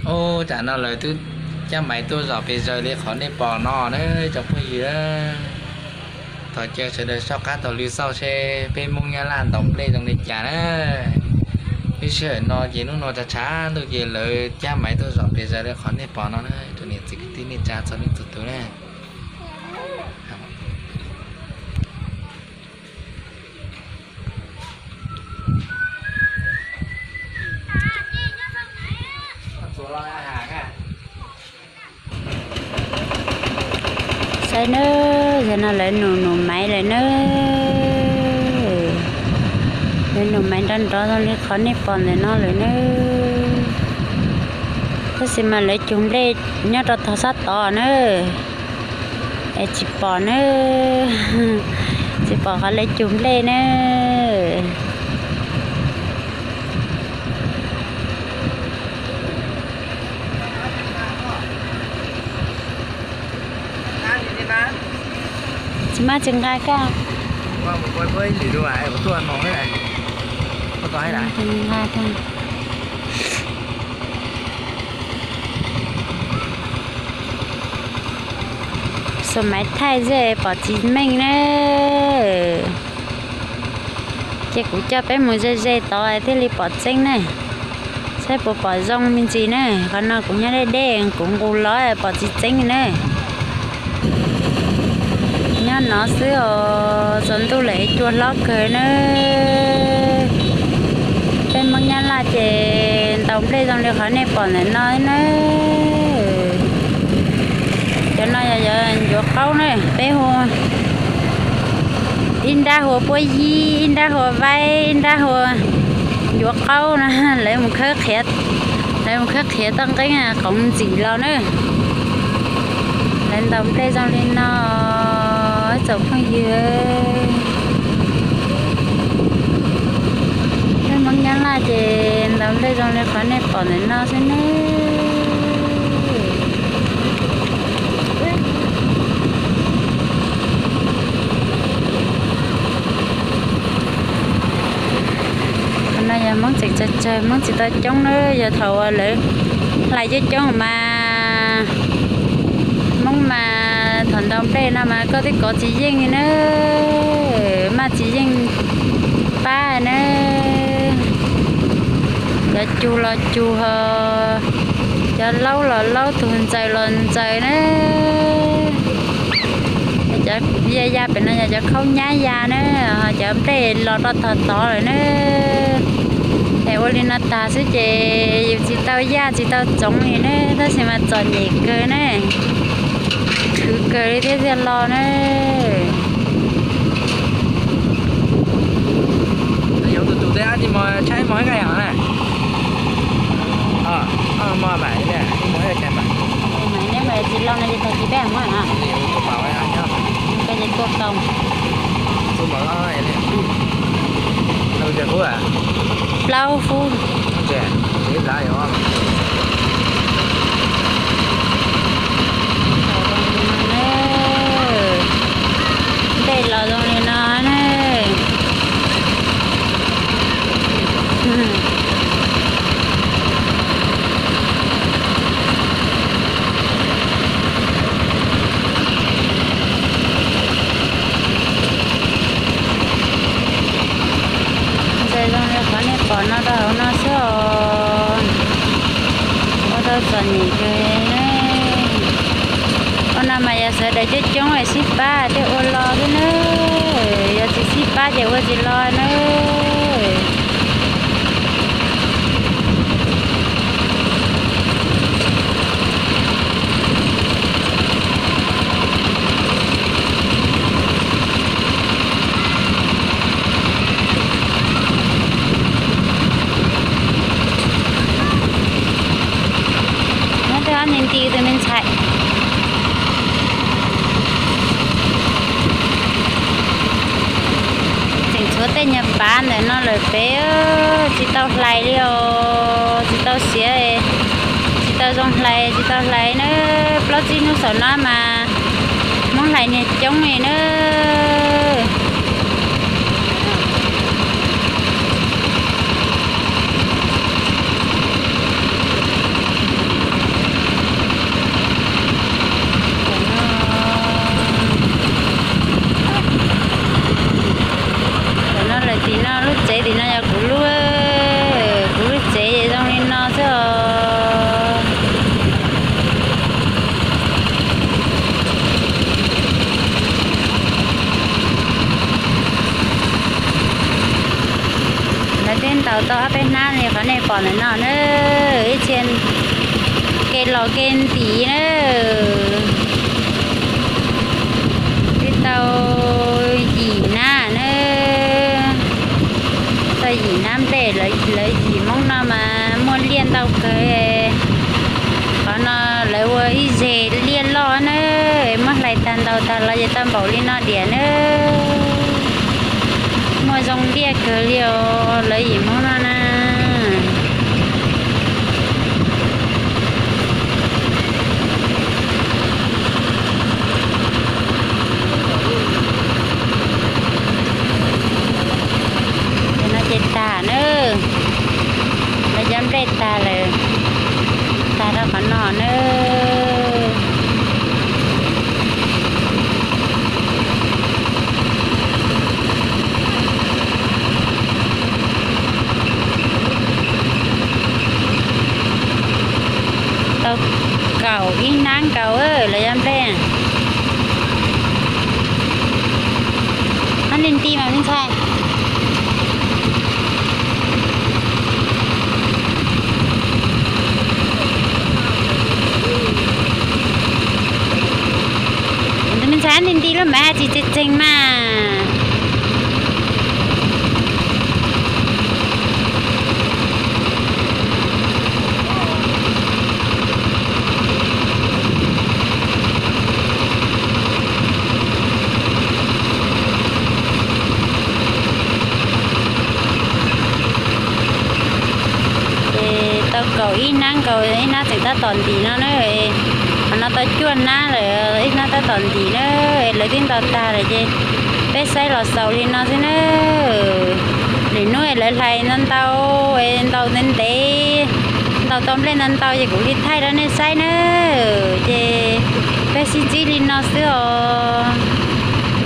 Ub, tam no lawv twb cab maiv tuaj zom pes zaws li qhov nej pom no na tsoom phooj ywg. Thov caw sawv daws soj qab taug lw xauj seb peb Hmoob Nyab Laj ntaus nplej zoo li cas na. Lub sij hawm no ces hnub no tshav tshav ntuj ces lawv cab maiv tuaj zom pes zaws li qhov nej pom no na tsoom niam txiv kwv tij neej tsa txhua leej txhua tus na. Saib nawb, yog no lawv num num maiv lawm nawb. Lawv num maiv nrov nrov zoo li qhov nej pom ntawm no lawm nawb. Tab sis mas lawv cug nplej nyob rau tog sab tod nawb. Es tsis pom nawb, tsis pom qhov lawv cug nplej nawb. Tsis maj tsis nqa kaj. Nqa kaj. Xus maiv thaij ze pom tsis meej na. Ces kuv coj peb mus ze ze tod thiaj li pom tseeb na. Saib puas pom zoo me ntsis na. Qhov no kuv nyob deb deb kuv nqus los pom tsis tseeb na. Nyob no xwb os, tsaus ntuj lawm cua hlob kawg na. Peb Hmoob Nyab Laj ces ntaus nplej zoo li qhov nej pom ntawm no na. Cov no yog ncuav qaub na, peb hu ib nrab hu puab yib, ib nrab hu vaib, ib nrab hu ncuav qaub na. Lawv mus khawb qhiav, lawv mus khawb qhiav toj nqeeb qoov ntxim los na. Lawv ntaus nplej zoo li no, tsoom phooj ywg. Peb Hmoob Nyab Laj ces ntaus nplej zoo li qhov nej pom ntawm no xwb ne. Qhov no yog Hmoob tseem tsawg tsawg, Hmoob tsis tau coob na, yog thaum uas lawv hlais coob coob mas Hmoob mas thaum ntaus nplej no mas koj twb kov tsis yeej li na, maj tsis yeej pab na. Cov cug los cug, cov laub los laub, tus ntxaws los ntxaws na. Cov ya ya pem no yog cov khaub nyab ya na, cov nplej los rau tog tod lawm na. Es ua li no tag xwb ces yus tsis tau yaj tsis tau txoov li na, tab sis mas txom nyem kawg na, khwv kawg li thiab thiaj los na. Tus tus teb ab tsis mos tshaib mos ib ka yam na. Mos mam ib mos ib ka mas. Tsis los no ces tag kis peb mam muab. Koj ces tua tau. Plaub fub. Nplej los zoo li no ne. Ntxaws zoo li qhov nej pom no rau hauv no xwb os. Ua rau txom nyem kawg ne. Ua no mas yog sawv daws coob coob es sib pab thiaj ua los xwb na. Yog tsis sib pab ces ua tsis los na. Nyob tej ob nti nti tus me ntxhais. Tseem tshuav tej nyuag pav ntawm no lawm pem, tsis tau hlais li os, tsis tau siav, tsis tau zoo hlais, tsis tau hlais na. Plaub tsib hnub saum no mas Hmoob hlais niag coob li na. Nej pom ntawm no na, ib txhia kev los kev ntim na, twb tau yim nab na, tau yim nab nplej. Lawv yim Hmoob no mas muaj liaj ntau kawg. Qhov no lawv ua ib zeg liaj loj na, muab hlais tag ntaus tag los ces tau npaum li no diam na. Muaj zoo liaj kawg li os lawv yim Hmoob no na. Cov no ces tag na, lawv cov nplej tag lawm, tag rau qhov no na. Tau kaum ib hnab nkaus lawv cov nplej. Hab nti nti mas me ntxhais. Tus me ntxhais, nti nti lub mas tsis tseeg tseeg mas. Ces tau kaum ib hnab nkaus, ib hnab tseem tab tom ntim no na. Qhov no tau cuaj hnab lawm, ib hnab tab tom ntim na. Lawv twb ntaus tag lawm ces peb saib los xaus li no xwb na. Lwm hnub lawv hlais ntau ntau, ntaus ntev ntev, ntaus tau nplej ntau ntau ces kuv li thaij rau nej saib na. Ces peb sib ntsib li no xwb os.